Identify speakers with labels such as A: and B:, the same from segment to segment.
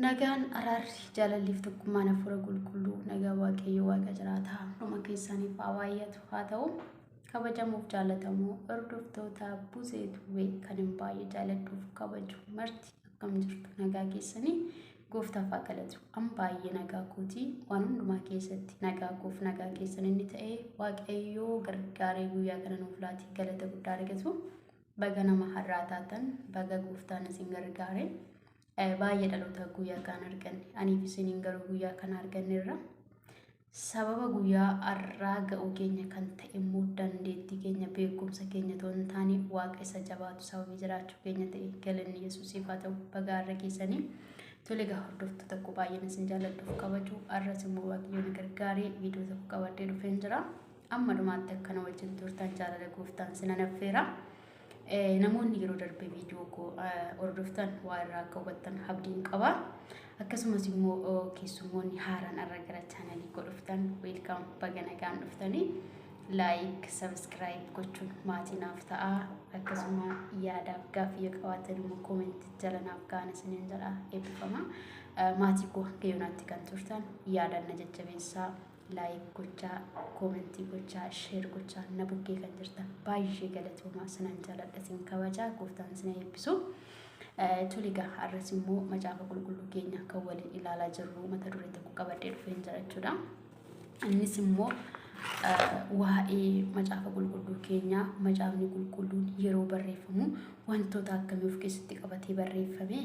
A: Nagaan, araarri, jaalalliif tokkummaan hafuura qulqulluu nagaa Waaqayyo Waaqa jiraataa hunduma keessaniif haa baay'atu haa ta'u. Kabajamuuf jaallatamoo hordoftoota Buzee Tuubee kan hin baay'ee jaalladhuuf kabaju marti akkam jirtu nagaa keessanii gooftaaf haa galatu. An baay'ee nagaa kooti waan hundumaa keessatti nagaa koof nagaa keessan inni ta'e Waaqayyoo gargaaree guyyaa kana nuuf laate galata guddaa argatu. Baga nama har'aa taatan baga gooftaan isin gargaare. Baay'ee dhaloota guyyaa kana arganne. Aniif isiniin garuu guyyaa kana arganneerra. Sababa guyyaa har'aa ga'uu keenya kan ta'e immoo dandeettii keenya beekumsa keenya otoo hin taane waaqa isa jabaatu sababii jiraachuu keenya ta'e galanni Yesuusiif haa ta'u baga har'a keessanii. Tole egaa hordoftoota koo baay'een isin jaalladhuuf kabaju har'as immoo waaqayyo na gargaaree viidiyoo tokko qabadhee dhufeen jira. Amma dhumaatti akkana wajjin turtan jaalala gooftaan sinan affeera. Namoonni yeroo darbe viidiyoo koo hordoftan waa irraa akka hubattan abdiin qaba. Akkasumas immoo keessummoonni haaraan har'a gara chaanalii koo dhuftan welcome baga nagaan dhuftanii like subscribe gochuun maatii naaf ta'a. Akkasuma yaadaaf gaaffii yoo qabaattan immoo koomentii jala naaf kaa'an isiniin jedha eebbifama. Maatii koo hanga yoonaatti kan turtan yaadaan na jajjabeessaa. Like gochaa, koomentii gochaa, share gochaa na bukkee kan jirtan baay'ee galatoomaa sinan jaaladha sin kabajaa gooftaan sin eebbisu. Tole egaa har'as immoo macaafa qulqulluu keenya kan waliin ilaalaa jirru mata duree tokko qabadhee dhufeen jira jechuudha. Innis immoo waa'ee macaafa qulqulluu keenyaa macaafni qulqulluun yeroo barreeffamu wantoota akkamii of keessatti qabatee barreeffame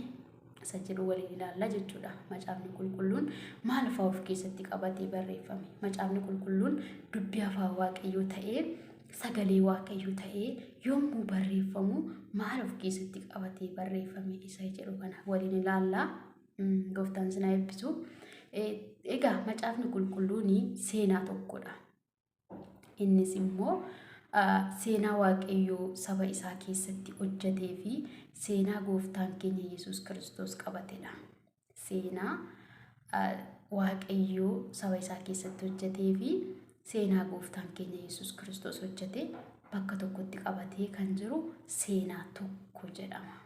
A: isa jedhu waliin ilaalla jechuudha. Macaafni qulqulluun maal fa'aa of keessatti qabatee barreeffame? Macaafni qulqulluun dubbii afaan Waaqayyoo ta'ee sagalee Waaqayyoo ta'ee yommuu barreeffamu maal of keessatti qabatee barreeffame isa jedhu kana waliin ilaalla. Gooftaan sinaa eebbisu. Egaa macaafni qulqulluun seenaa tokkodha. Innis immoo seenaa Waaqayyoo saba isaa keessatti hojjetee fi seenaa gooftaan keenya Yesuus Kiristoos qabatedha. Seenaa Waaqayyoo saba isaa keessatti hojjetee fi seenaa gooftaan keenya Yesuus Kiristoos hojjete bakka tokkotti qabatee kan jiru seenaa tokko jedhama.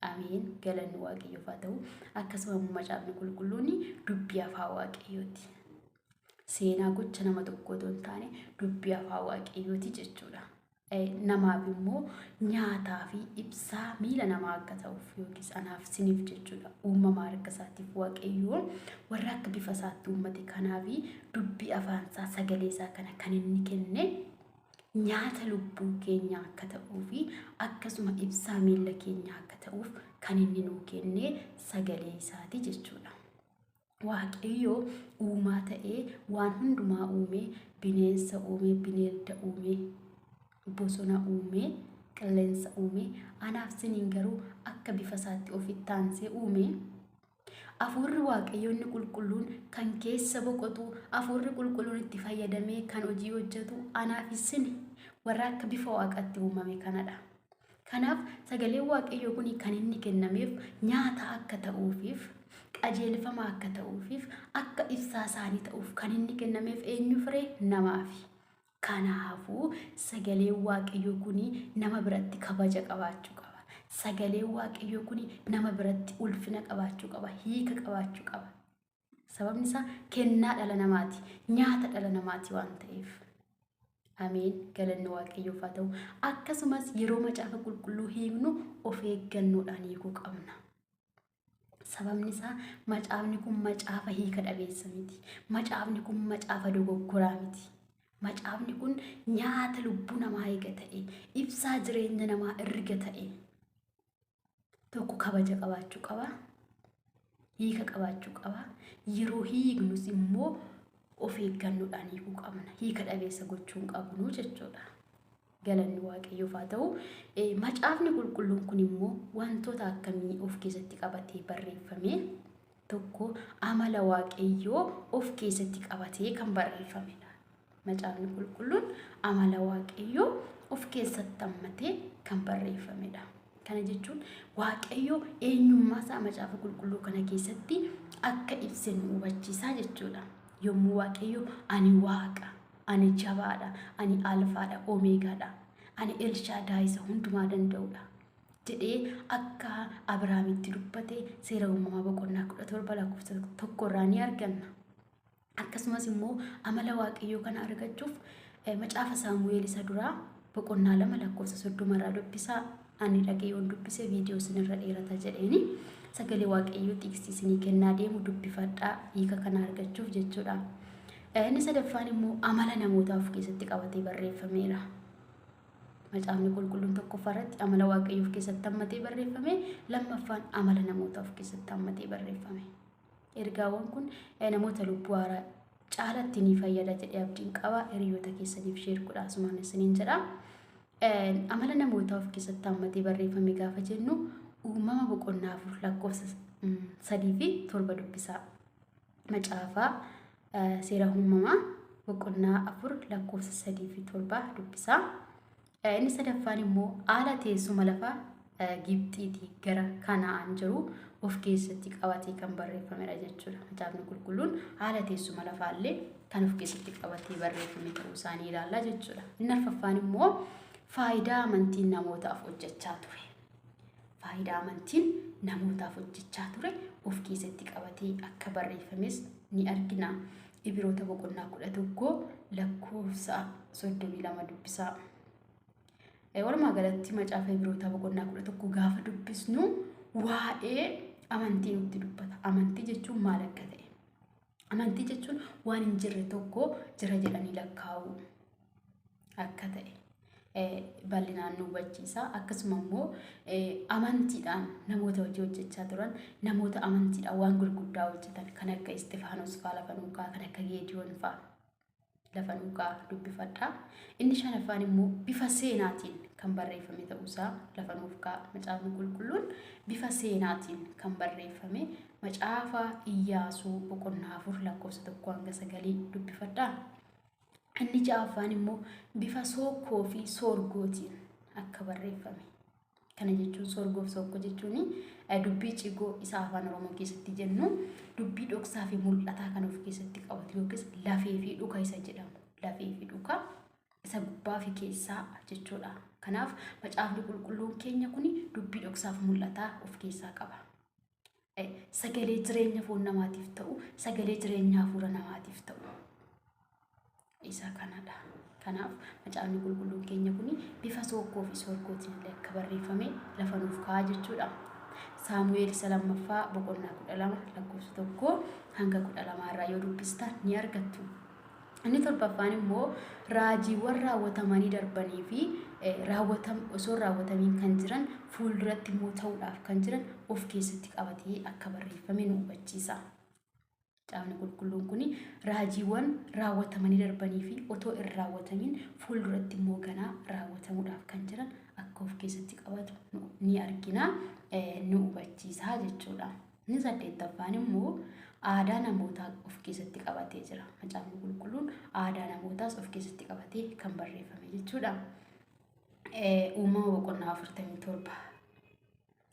A: Ameen. Galanni Waaqayyoof haa ta'u. Akkasuma immoo macaafni qulqulluun dubbii afaan Waaqayyooti. Seenaa gocha nama tokkoo otoo hin taane dubbii afaan Waaqayyooti jechuudha. Namaaf immoo nyaataa fi ibsaa miila namaa akka ta'uuf yookiis anaaf siniif jechuudha. Uumama harka isaatiif Waaqayyoo warra akka bifa isaatti uummate kanaaf dubbii afaan isaa sagalee isaa kana kan inni kenne nyaata lubbuu keenyaa akka ta'uu fi akkasuma ibsaa miilla keenyaa akka ta'uuf kan inni nuu kenne sagalee isaati jechuudha. Waaqayyo uumaa ta'ee waan hundumaa uumee bineensa uumee bineelda uumee bosona uumee qilleensa uumee anaaf siniin garuu akka bifa isaatti ofitti aansee uumee Hafuurri Waaqayyoo inni qulqulluun kan keessa boqotu, hafuurri qulqulluun itti fayyadamee kan hojii hojjetu anaaf isini warra akka bifa Waaqaatti uumame kanadha. Kanaaf sagaleen Waaqayyoo kun kan inni kennameef nyaata akka ta'uufiif, qajeelfama akka ta'uufiif, akka ibsaa isaanii ta'uuf kan inni kennameef eenyuuf ree? Namaafi. Kanaafuu sagaleen Waaqayyoo kun nama biratti kabaja qabaachuu qaba. Sagaleen Waaqayyoo kun nama biratti ulfina qabaachuu qaba, hiika qabaachuu qaba. Sababni isaa kennaa dhala namaati, nyaata dhala namaati waan ta'eef. Ameen. Galanni Waaqayyoof haa ta'u. Akkasumas yeroo macaafa qulqulluu hiiknu of eeggannoodhaan hiikuu qabna. Sababni isaa macaafni kun macaafa hiika dhabeessa miti. Macaafni kun macaafa dogoggoraa miti. Macaafni kun nyaata lubbuu namaa eega ta'e, ibsaa jireenya namaa erga ta'e, tokko kabaja qabaachuu qaba. Hiika qabaachuu qaba. Yeroo hiiknus immoo of eeggannoodhaan hiikuu qabna. Hiika dhabeessa gochuu hin qabnu jechuudha. Galanni Waaqayyoof haa ta'u. Macaafni qulqulluun kun immoo wantoota akkamii of keessatti qabatee barreeffame? Tokko amala Waaqayyoo of keessatti qabatee kan barreeffamedha. Macaafni qulqulluun amala Waaqayyoo of keessatti hammatee kan barreeffamedha. Kana jechuun Waaqayyo eenyummaa isaa macaafa qulqulluu kana keessatti akka ibse nu hubachiisaa jechuudha. Yommuu Waaqayyo ani Waaqa, ani jabaadha, ani Alfaadha, Omeegaadha, ani Elshaadaay isa hundumaa danda'udha. jedhee akka Abrahaamitti dubbate seera uumamaa boqonnaa 17 lakkoofsa 1 irraa ni arganna. Akkasumas immoo amala Waaqayyoo kana argachuuf macaafa Saamu'eel isa duraa boqonnaa 2 lakkoofsa 30 irraa dubbisaa. Ani dhaqee yoon dubbise viidiyoo isinirra dheerata jedheeni sagalee Waaqayyoo xiqsii isinii kennaa deemu dubbifadhaa hiika kana argachuuf jechuudha. Inni sadaffaan immoo amala namootaa of keessatti qabatee barreeffameera. Macaafni qulqulluun tokkoffaa irratti amala Waaqayyoo of keessatti hammatee barreeffame, lammaffaan amala namootaa of keessatti hammatee barreeffame. Ergaawwan kun namoota lubbuu haaraa caalatti ni fayyada jedhee abdiin qaba. Hiriyoota keessaniif sheer godhaa asumaan isiniin jedha. Amala namootaa of keessatti hammatee barreeffame gaafa jennu uumama boqonnaa 4 lakkoofsa 3 fi 7 dubbisaa. Macaafa seera uumamaa boqonnaa 4 lakkoofsa 3 fi 7 dubbisaa. Inni sadaffaan immoo haala teessuma lafaa Gibxiitii gara Kana'aan jiru of keessatti qabatee kan barreeffamedha jechuudha. Macaafni qulqulluun haala teessuma lafaallee kan of keessatti qabatee barreeffame ta'uu isaanii ilaalla jechuudha. Inni arfaffaan immoo faayidaa amantiin namootaaf hojjechaa ture. Faayidaa amantiin namootaaf hojjechaa ture of keessatti qabatee akka barreeffames ni argina. Ibiroota boqonnaa 11 lakkoofsa 32 dubbisaa. Walumaa galatti macaafa Ibirootaa boqonnaa 11 gaafa dubbisnu waa'ee amantii nutti dubbata. Amantii jechuun maal akka ta'e. Amantii jechuun waan hin jirre tokko jira jedhanii lakkaa'uu akka ta'e bal'inaan nu hubachiisa. Akkasuma immoo amantiidhaan namoota hojii hojjechaa turan, namoota amantiidhaan waan gurguddaa hojjetan kan akka Isxifaanos fa'aa lafa nuu kaa'a, kan akka Geediyoon fa'aa lafa nuu kaa'a dubbifadha. Inni shanaffaan immoo bifa seenaatiin kan barreeffame ta'uusaa lafa nuuf kaa'a. Macaafni qulqulluun bifa seenaatiin kan barreeffame macaafa Iyyaasuu boqonnaa 4 lakkoofsa 1 hanga 9 dubbifadha. Inni ja'affaan immoo bifa sookkoo fi soorgootiin akka barreeffame. Kana jechuun soorgoo fi sookkoo jechuun dubbii cigoo isa afaan Oromoo keessatti jennu dubbii dhoksaa fi mul'ataa kan of keessatti qabatu yookiis lafee fi dhuka isa jedhamu. Lafee fi dhuka isa gubbaa fi keessaa jechuudha. Kanaaf macaafni qulqulluun keenya kun dubbii dhoksaa fi mul'ataa of keessaa qaba. Sagalee jireenya foon namaatiif ta'u, sagalee jireenya hafuura namaatiif ta'u. Isa kanadha. Kanaaf macaafni qulqulluun keenya kun bifa sookkoo fi soorgootiin illee akka barreeffame lafa nuuf kaa'a jechuudha. Saamu'eel isa lammaffaa boqonnaa 12 lakkoofsa 1 hanga 12 irraa yoo dubbistan ni argattu. Inni torbaffaan immoo raajiiwwan raawwatamanii darbanii fi raawwatam osoo hin raawwatamiin kan jiran fuulduratti immoo ta'uudhaaf kan jiran of keessatti qabatee akka barreeffame nu hubachiisa. Macaafni qulqulluun kun raajiiwwan raawwatamanii darbanii fi otoo hin raawwatamiin fuulduratti immoo ganaa raawwatamuudhaaf kan jiran akka of keessatti qabatu ni argina, nu hubachiisa jechuudha. Inni saddeettaffaan immoo aadaa namootaa of keessatti qabatee jira. Macaafni qulqulluun aadaa namootaas of keessatti qabatee kan barreeffame jechuudha. Uumama boqonnaa 47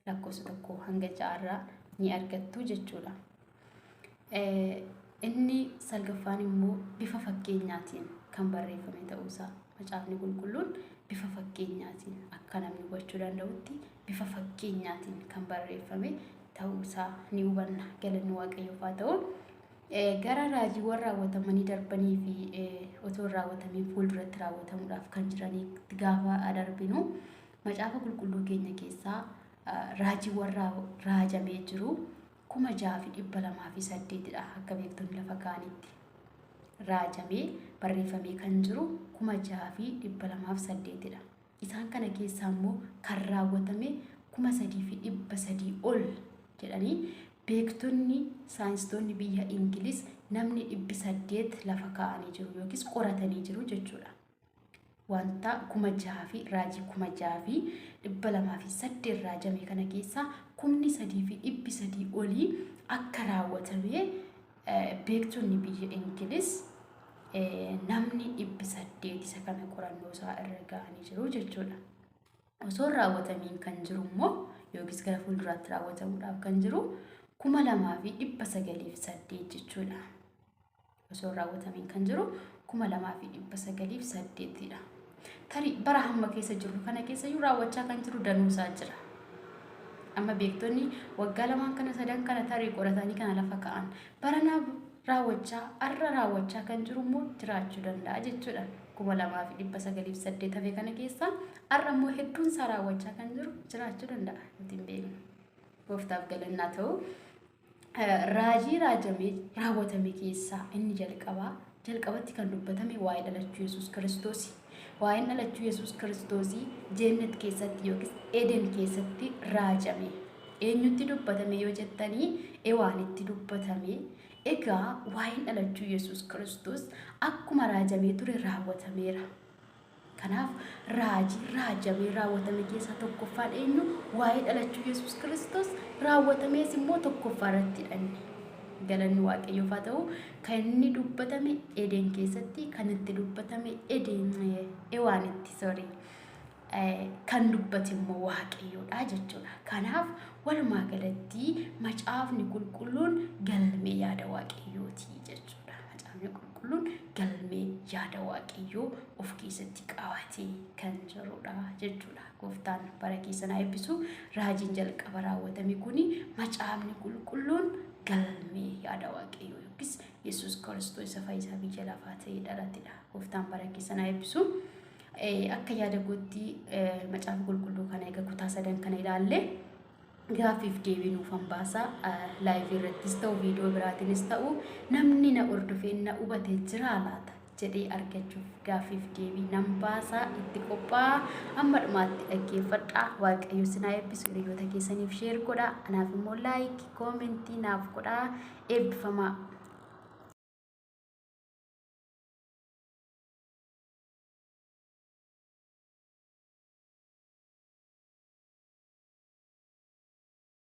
A: lakkoofsa 1 hanga 6 irraa ni argattu jechuudha. Inni salgaffaan immoo bifa fakkeenyaatiin kan barreeffame ta'uusaa macaafni qulqulluun bifa fakkeenyaatiin akka namni hubachuu danda'utti bifa fakkeenyaatiin kan barreeffame ta'uusaa ni hubanna. Galanni Waaqayyoof haa ta'u. Gara raajiiwwan raawwatamanii darbanii fi otoo hin raawwatamiin fuulduratti raawwatamuudhaaf kan jiraniitti gaafa darbinu macaafa qulqulluu keenya keessaa raajiiwwan raajamee jiru 6208 dha akka beektonni lafa kaa'anitti. Raajamee barreeffamee kan jiru 6208 dha. Isaan kana keessaa immoo kan raawwatame 3300 ol jedhanii beektonni saayinsistoonni biyya Ingiliz namni 800 lafa kaa'anii jiru yookiis qoratanii jiru jechuudha. Wanta 6000 fi raajii 6208 raajame kana keessaa 3300 olii akka raawwatame beektonni biyya Ingiliz namni 800 isa kana qorannoo isaa irra ga'anii jiru jechuudha. Osoo hin raawwatamiin kan jiru immoo yookiis gara fuulduraatti raawwatamuudhaaf kan jiru 2908 jechuudha. Osoo hin raawwatamiin kan jiru 2908 dha. Tarii bara hamma keessa jirru kana keessa iyyuu raawwachaa kan jiru danuusaa jira. Amma beektonni waggaa lamaan kana sadan kana tarii qoratanii kana lafa ka'an barana raawwachaa har'a raawwachaa kan jiru immoo jiraachuu danda'a jechuudha. 2908 hafe kana keessa har'a immoo hedduun isaa raawwachaa kan jiru jiraachuu danda'a. Nuti hin beeknu. Gooftaaf galannaa ta'u. Raajii raajamee raawwatame keessaa inni jalqabaa jalqabatti kan dubbatame waa'ee dhalachuu Yesuus Kiristoosi. Waa'een dhalachuu Yesuus Kiristoosii Jeennet keessatti yookiis Eden keessatti raajame. Eenyutti dubbatame yoo jettanii Ewaanitti dubbatame. Egaa waa'een dhalachuu Yesuus Kiristoos akkuma raajamee ture raawwatameera. Kanaaf raajii raajamee raawwatame keessaa tokkoffaan eenyu? Waa'ee dhalachuu Yesuus Kiristoos raawwatamees immoo tokkoffaa irratti hidhanne. Galanni Waaqayyoof haa ta'u kan inni dubbatame Eden keessatti kan itti dubbatame Eden Ewaanitti sorry kan dubbate immoo Waaqayyoodha jechuudha. Kanaaf walumaa galatti macaafni qulqulluun galmee yaada Waaqayyooti jechuudha. Macaafni qulqulluun galmee yaada Waaqayyoo of keessatti qabatee kan jirudha jechuudha. Gooftaan bara keessan haa eebbisu. Raajiin jalqaba raawwatame kuni macaafni qulqulluun galmee yaada Waaqayyoo yookiis Yesuus Kiristoos isa fayyisaa biyya lafaa ta'ee dhalatedha. Gooftaan bara keessan haa eebbisu. Akka yaada kootti macaafa qulqulluu kana egaa kutaa sadan kana ilaalle gaaffiif deebii nuuf baasa. Live irrattis ta'u viidiyoo biraatiinis ta'u namni na hordofee na hubate jira laata jedhee argachuuf gaaffiif deebii nan baasa itti qophaa'a. Amma dhumaatti dhaggeeffadhaa. Waaqayyo sinaa eebbisu hiriyoota keessaniif share godhaa. Anaaf immoo like comment naaf godhaa. Eebbifamaa.